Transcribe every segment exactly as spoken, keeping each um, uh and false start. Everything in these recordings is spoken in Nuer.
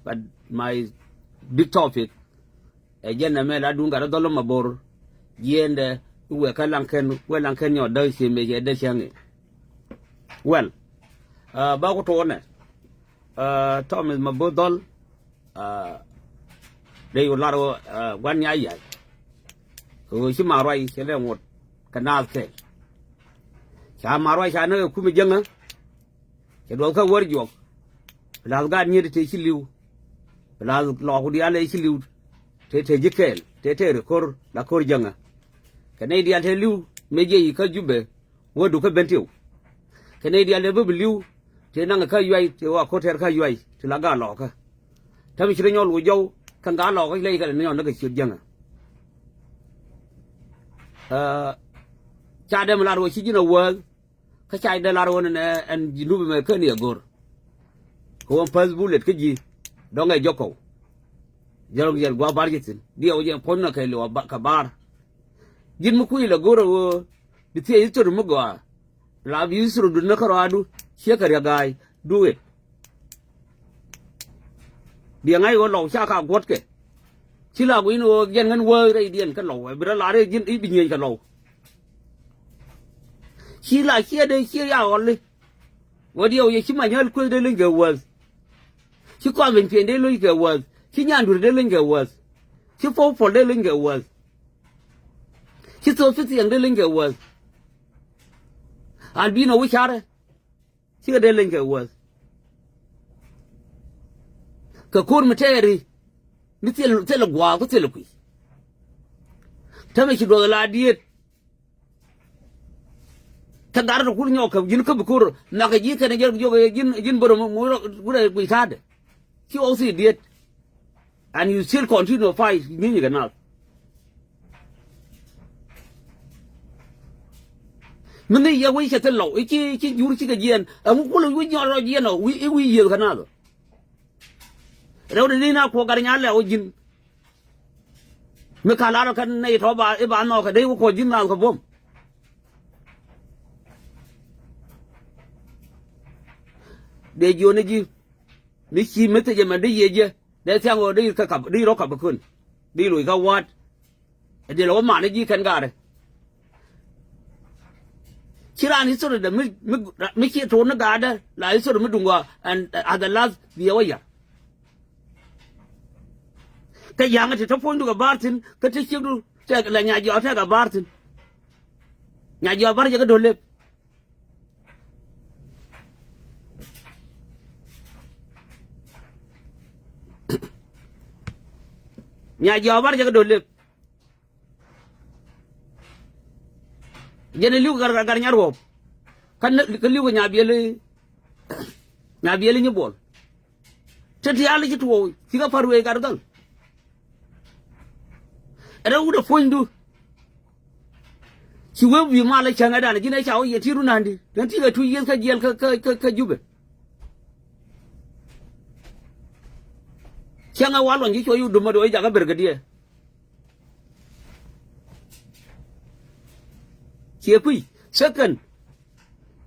But my big topic ɛ jɛn ɛmɛ la duŋ gat dhɔl Mabor. Jiɛndɛ i̱ wek kä Laŋkɛn, wek Laŋkɛn nyɔt däk ci mëë cɛ dee cäŋ i̱. Well, ba ku tuɔɔnɛ Thomas Mabor dhɔl, dee yu lar ɣöö gua̱n nya yac. Kɛ ɣöö ci maruac cɛ lɛ ŋot kɛ naath kɛl. Ca maruac ca näk ɛ kumɛ jäŋä. Cɛ duɔth kä wär juɔk. Pɛ la̱th gaat nyiet tëë ci li̱w. Pɛ la̱th lɔɔku diaal ëë ci li̱w. Tëë tëë ji̱ kɛɛl tëë tëë ri ko̱r la ko̱r jäŋä. Kɛ nɛy diaal tëë li̱w mëë jiɛc i̱ kä Jubɛ. Wädu kä Bentiu. Kɛ nɛy diaal tëë bä bi li̱w. Tëë naŋ kä Yuay tëë wa ko̱r tɛr kä Yuay ti la gaat lɔɔkä. Täämɛ ci rɔ nyɔl wä jɔw kɛn gaat lɔɔkä ci lɛ ci kɛ lɛ ni nyɔl ni kɛ ciöt jäŋä. Ca dee mi lar wä ci ji̱n a wäth. Kä ca dee lar ɣöö nɛnɛ ɛn ji̱ nup ɛmɛ kä ni ɛ go̱r. Kɛ ɣöö päth bulet kä ji̱ dɔ̱ŋ ɛ jɔk kɔw. Jɔk yɛn gua̱a̱th bar ji̱ thi̱n diɛw jɛ puɔ̱nynɔ kɛ liw kɛ bar. Ji̱n mi kui̱ lɛ go̱r ɛ ɣöö bi thiec history mi gɔaa. La bi history dun ni kärɔaadu ciek kɛ riɛk ga̱a̱c. Do it. Biɛ ŋa̱c ɣöö lɔw ca ka guɔ̱tkɛ. Ci la gui̱n ɣöö jɛn ŋän wääc rɛydiɛn kä lɔw ɛ bi rɔ la rɛy ji̱n i̱ bi nyieny kɛ lɔw. Ci la ciɛ dee ciɛ ya ɣɔli. Ɣöö diɛw yɛ ci Manyäl Kueth dee leny kɛ wäth. Ci Kɔam Beny Piɛny dee leny kɛ wäth. Ci Nyandur dee leny kɛ wäth. Ci Pɔw Pɔl dee leny kɛ wäth. Ci Thop Ci Thiɛŋ dee leny kɛ wäth. Albino wi̱c carɛ. Cikɛ dee leny kɛ wäth. Kɛ ko̱r mi tɛɛri mi thil, thil gua̱a̱k kä thil kui̱. Täämɛ ci duɔth la dieet. Kä gat rɔ kur nyɔk kä ji̱n kä bi ko̱r nhɔakɛ ji̱ kɛn jɛ jiök ji̱n, ji̱n bärä mi, mi rɔ, mi rɔ guic ta̱a̱dɛ. Ci ɣɔw thi dieet. And you still continue fight nyieny kɛ naath. Mi ni yɛ wec cɛ thil lɔw i̱ ci, ci jur cikɛ jiɛɛn ɛŋu kulɛ wi̱c nyɔl rɔ jiɛɛn ɔ i̱ wi̱i̱ yiëëth kɛ naath. Rɛw ni ni na kuɔ gat nya lɛ wä ji̱n. Mi ka lar kɛ nɛy tɔ̱ ba i̱ ba nhɔk kɛ dee wä kuɔ ji̱n naath kɛ buɔ̱m. Dee jiɔni ji̱ mi ci mi thicɛ mɛ dee yiëë jɛ. Dee thiaŋ ɣöö dee yir kä kap, dee yir ɔ kap kä kön. Dee yir loc kä wa̱a̱t. Ɛ diɛl ɛ wä man ɛ ji̱ kɛn gaarɛ. Ci raan history dɛ mi, mi, mi ci tuun ni gaatdɛ la history mi duŋ gɔaa ɛn, at the last biɛ wä yar. Kä ya̱ŋ ɛ ti te puɔ̱nydu kɛ ba̱a̱r thi̱n kä te ciekdu tɛk la Nyajiɔak tɛk kɛ ba̱a̱r thi̱n. Nyajiɔak ba̱r jɛ kä do̱l lep. Nyajiɔak ba̱r jɛ kä do̱l lep. Jɛn ɛ li̱w gar, gar, gar nyar ruɔ̱p. Kä nä, kä li̱w kɛ Nyabiɛli, Nyabiɛli Nyibuɔl. Te tiaali ci tuɔɔk ci kɛ pa̱r wee gat dhɔl. Ɛ rɛw wut ɛ puɔ̱nydu. Ci wee wi̱i̱ mal ɛ cäŋ ɛ dan ji̱n ɛ ca wä yɛ ti̱i̱t run na̱a̱n di. Tɛn ti̱i̱ kɛ tuc yieth kä jiɛl kä, kä, kä, kä Jubɛ. Cäŋ ɛ wal ɣɔn ci cuɔ yuk dum ɛ do̱ i̱ jakä brigadier. Ciɛ kui̱. Second.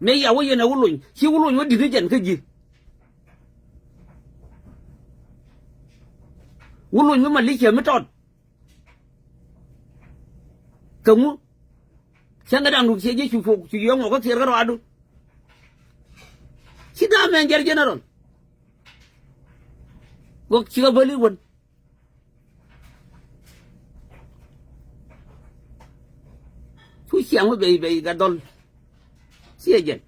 Mëë ya wä yɛn ɛ Wuluny ci Wuluny wä di̱t ni jɛn kä ji̱. Wuluny mi Malicia mi tɔt. Kɛ ŋu? Cäŋ kɛ da̱ŋ duk ciɛ ji̱ cu puɔk cu yɔ̱ŋ ɔ kä kiɛɛr kä rɔaadu. Ci da̱a̱ mɛn jɛr general. Gɔk cikɛ bäli wän. Cu ciaŋ wä bey bey gat dhɔl. Ciɛ jɛn.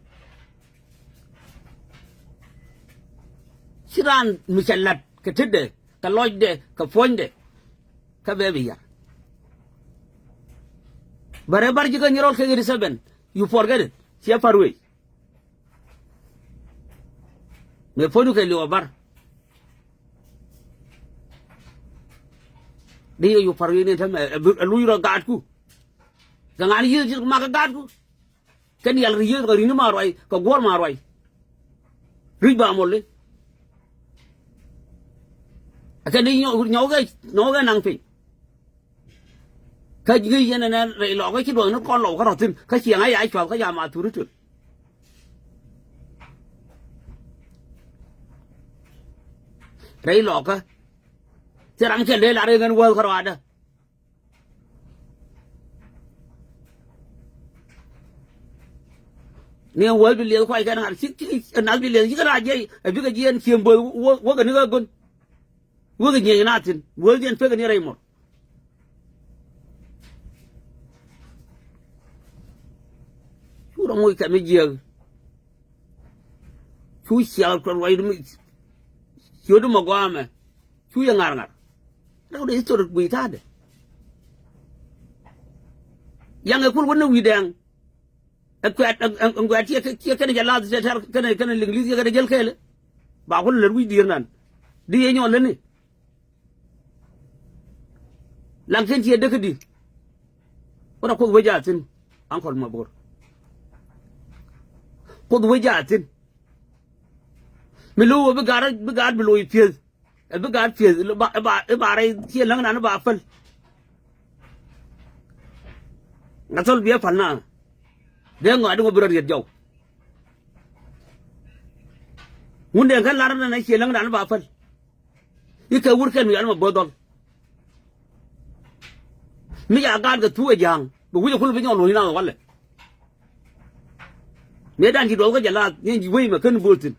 Ci raan mi cɛ la̱t kɛ tetdɛ kɛ lɔcdɛ kɛ puɔ̱nydɛ. Kä bɛ bi yar. Bɛ rɛ bar ji̱ kä nyirɔl kɛ eighty seven. You forget it. Ciɛ pa̱r wec. Mëë puɔ̱nydu kɛ liw a bar. Di yɛ yuk pa̱r wi̱i̱ ni tɛmɛ ɛ luc rɔ gaatku. Kɛ ŋa̱n yiëëth ji̱ mak kɛ gaatku. Kɛn yal kɛ yiëëth kɛ ri̱n ni ma ruac kɛ guɔ̱r ma ruac. Ri̱c ba mɔli. Ɛ kɛn di nyɔk, nyɔk kɛ, nyɔk kɛ naŋ piny. Kä ji̱ yɛn ɛnɛ rɛy lɔɔkä ci duɔth ni kɔn lɔw kä rɔ̱ thi̱n kä ciɛŋ a yac cuath kä ca ma thuri töl. rɛy lɔkä. Thil ram kɛl dee lar ɛ ɣän wäth kärɔaadä. Ni ɣän wäth bi lieth kuay kɛn ŋa̱r ci, ci, nath bi lieth cikɛ rac jiɛc ɛ bikɛ jiɛn ciem bo̱o̱th wä, wä kɛ ni ɣä go̱n. Wä kɛ nyieny na thi̱n wäth jiɛn pekɛ ni rɛy mɔr. Cu rɔ moc kɛ mi jiääk. Cu ciaal kuɛ ruacdu mi ciötdu mɛ gɔaa mɛ. Cu yɛ ŋa̱r ŋa̱r. Rɛwdɛ history guiy ta̱a̱dɛ. Yaŋ ɛ kul wä ni wi̱i̱ dɛŋ. Ɛ kuɛt ɛ, ɛ, ɛ kuɛt ciɛ, ciɛ kɛnɛ jɛ lath tɛr kɛnɛ, kɛnɛ liŋli̱th ciɛ kɛnɛ jäl kɛɛlɛ. Ba kul lät wi̱c dier nan. Di yɛ nyɔl läni. Laŋ kɛn ciɛ däk kädi. Wä rɔ Kuoth wec a thi̱n. Ankɔl Mabor. Kuoth wec a thi̱n. Mi lo̱w wä bi gaat, bi gaat bi lo̱c pi̱eth. Ɛ bi gaat pi̱eth, ɛ ba, ɛ ba, ɛ ba rɛy ciɛ läŋdan ɛ ba päl. Ŋa thɔl biɛ päl na. Dee ŋɔaadi ŋɔ bi rɔ riet jɔw. Ŋun dee kä lar nɛ ciɛ läŋdan ɛ ba päl. I̱ kɛ wur kɛn mi yɔal mɛ bo̱o̱th dhɔl. Mi ca gaat kɛ thuk ɛ ja̱a̱ŋ bi wi̱c ɛ kul bi nyɔk luɔ̱ny na walɛ. Mëë dan ci duɔth kä jɛ lath ni ji̱ wei mɛ kän bo̱o̱th thi̱n.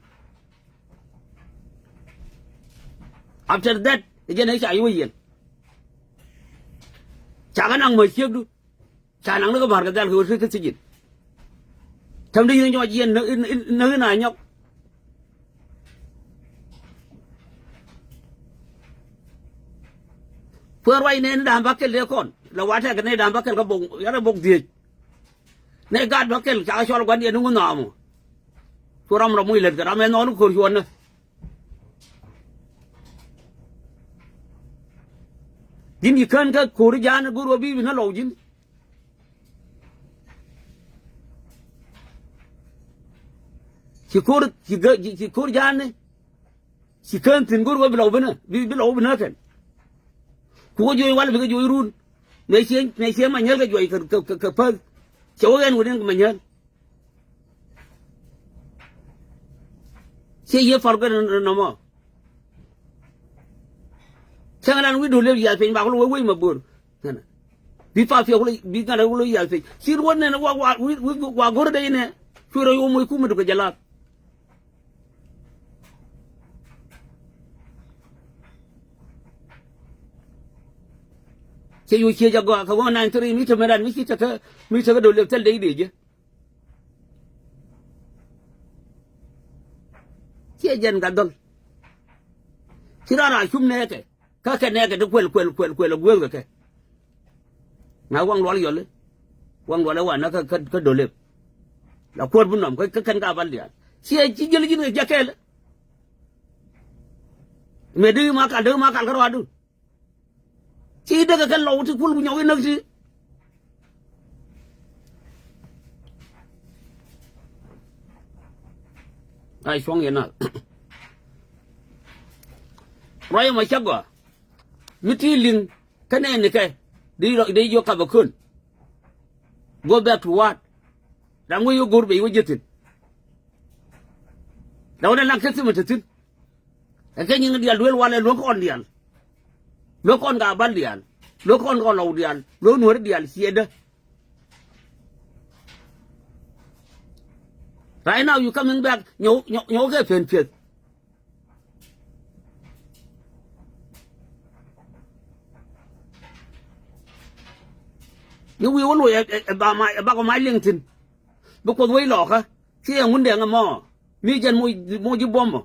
After that ɛ jɛn ɛ ca yi wä yiɛn. Ca kɛ naŋ mɔ ciekdu. Ca naŋ ni kä ba̱r kɛ dhal kɛ wä kä thijin. Täm di yi̱n nyɔɔc yiɛn näk, näk, näk in a nyɔk. Kuɛ ruac nɛɛni da̱a̱m bäkɛl dee kɔn la watɛk nɛy da̱a̱m bäkɛl kä bok, yarɛ bok dhieec. Nɛy gaat bäkɛl cakɛ cɔl gua̱ndiɛn ni ŋun nhɔamɔ. Cu ram rɔ muc lät kɛ ram ɛ nhɔɔni ko̱r cuɔ̱nä. Ji̱n ci kän kä ko̱ri ja̱a̱n go̱r wä bi̱i̱ bi nä lɔw ji̱n. Ci ko̱r, ci gä, ci, ci ko̱r ja̱a̱n ni. Ci kän thi̱n go̱r wä bi lɔw bi nä, bi, bi lɔw bi nä kɛn. Ku wä juɔ̱c wal bikɛ juɔ̱c run. Mëë cie, mëë cie Manyäl kɛ juɔc kɛ, kɛ, kɛ, kɛ päth. Cɛ wä ɣɛn wä ni Manyäl. Ciɛ yiëë pal kɛ nɔmɔ. Cäŋ ran wi̱c do̱l lep yiath piny ba kul wee wec ma bo̱r. Bi pa piɛ kul bi ŋa̱n kul yiath piny ci ruɔt nɛn wa, wa, wi̱c, wi̱c, wa go̱r dee inɛ. Cuɛ rɔ yo̱o̱ moc kumɛ dukɛ jɛ lath. Ciɛ yo̱o̱ ciɛ jɛ gɔaa kɛ wä nine three mi te mɛ ran mi ci te kä, mi te kä do̱l lep thil dee idee jɛ. Ciɛ jɛn ka dhɔl. Ci raan a cum nɛɛkɛ kä kɛ nɛɛkɛ ti kuɛl kuɛl kuɛl kuɛl a gueethkɛ kɛ. Ŋa̱ waŋ lual yɔli. Waŋ lual ɛ wanä kä, kä, kä do̱lep. La kuäär bi nɔm kä, kä kɛn ka bal diaal. Ciɛ ci jiäl ji̱n kɛ jiäk kɛɛl. Mëë dee ma kal, dee ma kal kä ruaadu. Ci däkɛ kɛ lɔw ti kul ku nyɔk inäk ti. Ay cuɔ̱ŋ yɛ nath. Ruac ɛmɔ cä gɔaa. Mi ti liŋ kä nɛɛnikɛ. Di rɔ, di jiök kap ɛ kön. Go back to what? Ram wec wä go̱r bɛ iwä jethin. Ram wä dee laŋ kä thimɛ te thi̱n. Ɛ kɛ nyiŋ diaal duel walɛ luäk kɔn diaal. Luäk kɔn ka bal diaal. Luäk kɔn kɔn lɔw diaal. Luäk nuɔ̱ri diaal ciɛdä. Right now you coming back nyɔw, nyɔw, nyɔw kɛ pen pieth. Ni wi̱i̱ wä loc ɛ, ɛ, ɛ ba ma, ɛ bakɔ ma liŋ thi̱n. Bi Kuoth wec lɔkä ci ɛ ŋun dɛŋ ɛmɔ. Mi jɛn moc, moc ji̱ buɔ̱mɔ.